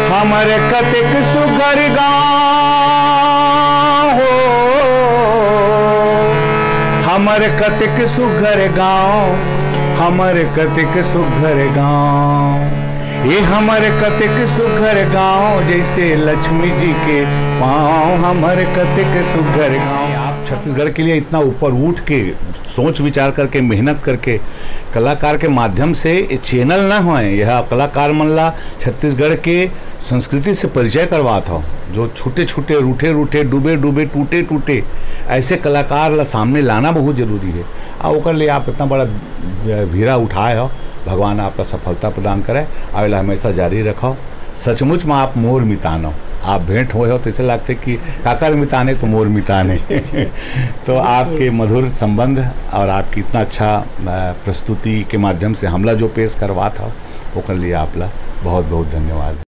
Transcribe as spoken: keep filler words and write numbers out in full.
हमर कतेक सुघर गाँव हो, हमर कतेक सुघर गाँव, हमर कतेक सुघर गाँव। ये हमर कतेक सुघर गाँव, जैसे लक्ष्मी जी के पाँव, हमर कतेक सुघर गाँव। आप छत्तीसगढ़ के लिए इतना ऊपर उठ के, सोच विचार करके, मेहनत करके, कलाकार के माध्यम से ये चैनल ना होए, यह कलाकार मन ला छत्तीसगढ़ के संस्कृति से परिचय करवात हो। जो छूटे छूटे, रूठे रूठे, डूबे डूबे, टूटे टूटे ऐसे कलाकार ला सामने लाना बहुत जरूरी है। आ ओकर लिए आप इतना बड़ा भीरा उठाए हो, भगवान आपका सफलता प्रदान करे, आ एला हमेशा जारी रखो। सचमुच में आप मोर मितान हो, आप भेंट होए हो तो ऐसे लगते कि काकर मितान हे तो मोर मितान हे। तो आपके मधुर संबंध और आपकी इतना अच्छा अ, प्रस्तुति के माध्यम से हमला जो पेश करवात हो, ओकर लिए आपला बहुत बहुत धन्यवाद।